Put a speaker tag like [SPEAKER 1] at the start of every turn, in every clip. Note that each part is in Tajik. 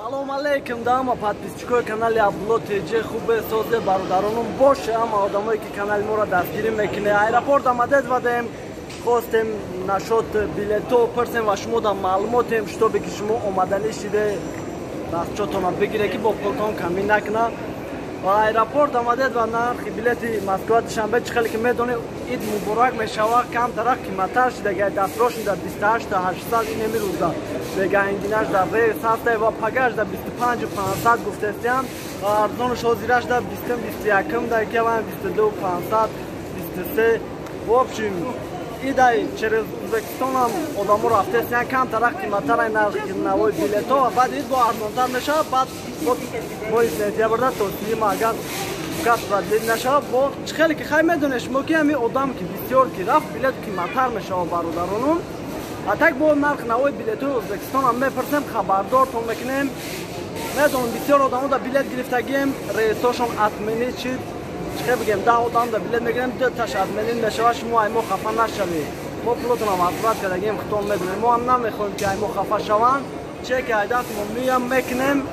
[SPEAKER 1] Салом алейкум дама подписчикои канали Абдулло ТЖ, хубе созе бародаронум боше, ҳама одамое ки канали моро дастгирӣ мекунед. Аэропорт омадед вадем, хостем нашод билето пурсем ва шумо да маълумотем, шутобе ки шумо омаданӣ шиде дастчотона бигире ки бо пултон камӣ накуна. Ва аэропорт омадед ва нархи билети Москва Душанбе чӣ хеле ки медонед, ид муборак мешавад, камтара қиматтар шидага, дастрошин дар 28 800 инеми рӯза бегаингинаш дар рейс ҳаста ва пагаш дар 25 500 гуфтестиям ва арзону ҳозираш дар бистум 21-м дар кеван 22 500, 23. В общем, идай через Узбекистонам одамо рафтестиян, камтара қиматтара нархи навои билето ва баъд ид бо арзонтар мешавад. Баъд моҳи сентябрда то сиюма агар кас продлить нашавад, бо чӣ хеле ки хай медонед шумо ки ҳами одам ки бисёр ки рафт, билет қиматтар мешавад, бародаронум. А так бо нарх навои билетҳои Ӯзбекистонам мепурсем, хабардортон мекунем. Медонам, бисёр одамо да билет гирифтагием, рейсошон отменить шид. Чӣ хел бигем, 10 одам да билет мегирем, дуташ отменить мешавад. Шумо ай мо хафа нашавед, мо пулотонам возврат кардагием, худтон медонем. Мо ҳам намехоҳем ки ай мо хафа шаванд, че ки ай даст мо меям мекунем.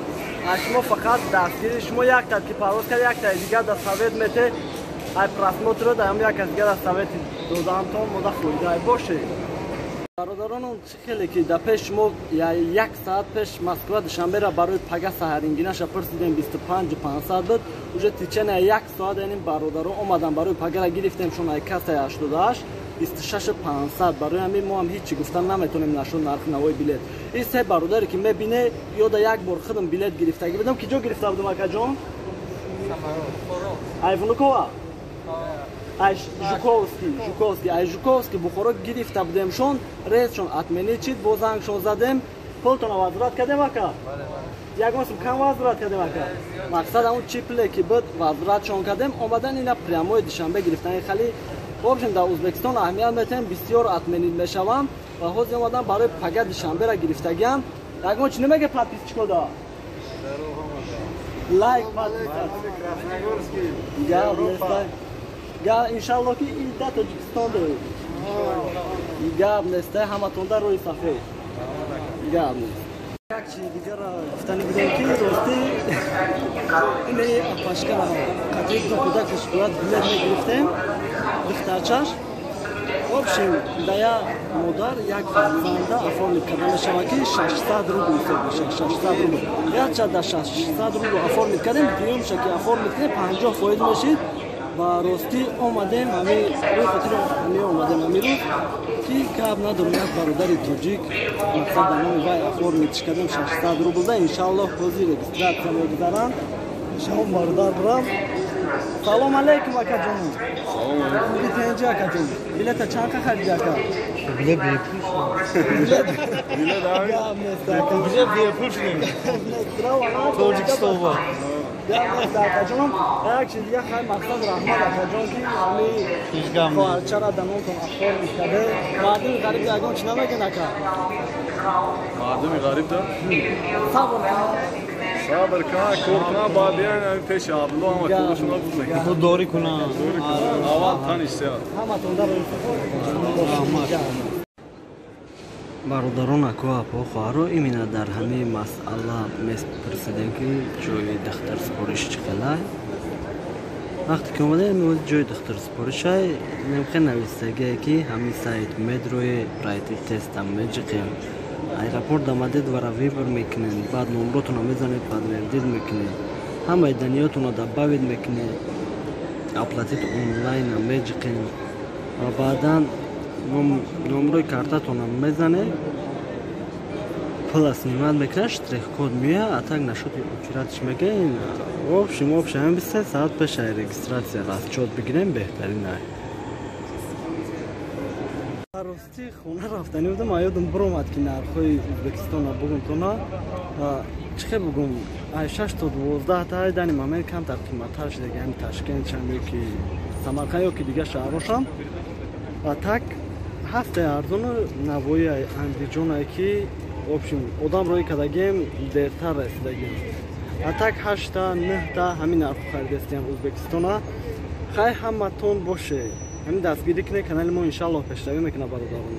[SPEAKER 1] Аз шумо фақат дастгири шумо, якта ки парвоз кард, якта дигар да совет мете, ай просмотро да як аз дигар да совети додаамтон мода фоида боше. Бародаронам, чӣ хеле ки дар пеш шумо як саат пеш Москва Душанбера барои пага саҳарингинаша пурсидем, 25 500 буд. Уже течение як соат яъне бародаро омадан, барои пагара гирифтем шон ай кассаи 88, 26 500. Барои ҳамин мо ҳам ҳеҷ чӣ гуфтан наметонем нашуд нархи навои билет. Ин се бародаре ки мебине, ёда як бор худам билет гирифтагӣ будам. Ки ҷо гирифта будам, акаҷон? Ай Внукова, ай Жуковский, Жуковский, ай Жуковский Бухоро гирифта будемшон, рейсшон отменить шид, бо зангшон задем, пултона возврат кардем, ака. Ягон сум кам возврат кардем, ака. Мақсад ҳамун чи пуле ки буд, возвратшон кардем. Омадан ина прямой Душанбе гирифтани хали. В общем, дар Узбекистон аҳамият метаҳем, бисёр отменить мешаванд ва ҳозир омадан барои пага Душанбера гирифтагиам. Ягон чи намеге подписчико да? Лайк, подписаться. Гап неста. Га иншалло ки ида Тоҷикистон доред. Гап неста, ҳаматонда рӯи сафед. Гап нест. Як чизи дигара гуфтанӣ будем ки ростӣ ине апашкара қатъи ду кӯдакаш бояд билет мегирифтем, духтарчаш. В общем, да як модар як фарзанда оформить карда мешавад ки 600 рубл ҳисоб мешавад, 600 рубл. Якча да 600 рубл оформить кардем, дуюмша ки оформить кардем, 50% мешид. Ва ростӣ омадем ҳами рӯи хотири ҳами омадем ҳами рӯз ки гап надорем, як бародари тоҷик, мақсад ба номи вай оформить кардем 600 рубл да. Иншаллоҳ, ҳозир регистрация мегузаранд, шамо бародар бурам. Салом алейкум, акаҷонум. Билетенҷи, акаҷон, билета чанд қа хариди, ака?
[SPEAKER 2] Билет бепул.
[SPEAKER 1] Билет гап нест, ака.
[SPEAKER 2] Билет бепул шудем. Тоҷикистон.
[SPEAKER 1] Гап нест, акаҷонам. Як чиз дига, хай, мақсад, раҳмат, акаҷон, ки ҳами хоҳарчара да номтон оформить карде. Мардуми ғариб ягон чи намегӯн, ака?
[SPEAKER 3] Мардуми ғариб да
[SPEAKER 1] сабр кун.
[SPEAKER 3] Сабр кунан, кор кунан, баъд биён пеши Абдулло, ҳама корашонро бикунанд.
[SPEAKER 2] Худдорӣ кунанд.
[SPEAKER 3] Аввал таниш сеҳат.
[SPEAKER 1] Ҳаматон дар бародарон, аку, апо, хоҳаро, именно дар ҳамаи масъала мепурсидем ки ҷои дахтарсупориш чӣ хелай. Вақте ки омадаем, ҷои дахтарсупоришай немхе навистагие ки ҳамин сайт медрои пройти теста меҷиқем. Аэропорт омадед, вара выбор мекунед, баъд номротонро мезанед, подтвердить мекунед, ҳамаи данныеотонро добавить мекунед, оплатить онлайна меҷиқем ва баъдан номрои картатонро мезанед, пула снимать мекунад, штрих-код меояд. А так нашуд очередш мегӯем. В общем, ҳамин 23 саат пешай регистрация расчёт бигирем, беҳтарин ай. Рости, хона рафтанӣ будам, ёдам биромад ки нархҳои Ӯзбекистонро бугум тона. Чӣ хел бугум, ай 6 то 12 та дани момент камтар қиматтар шидаги, ҳами Ташкентшам ё ки Самарқанд ё ки дигар шаҳрошам. Ва так ҳастаи арзону Навои, Андиҷонае ки, в общем, одам роҳӣ кардагием, дертар расидагием. А так ҳашта, нӯҳта ҳамин нархҳо харидастиям Ӯзбекистона. Хай, ҳаматон боше, ҳамин дастгирӣ кунед канали мо, иншаллоҳ, пешравӣ мекунад, бародарон.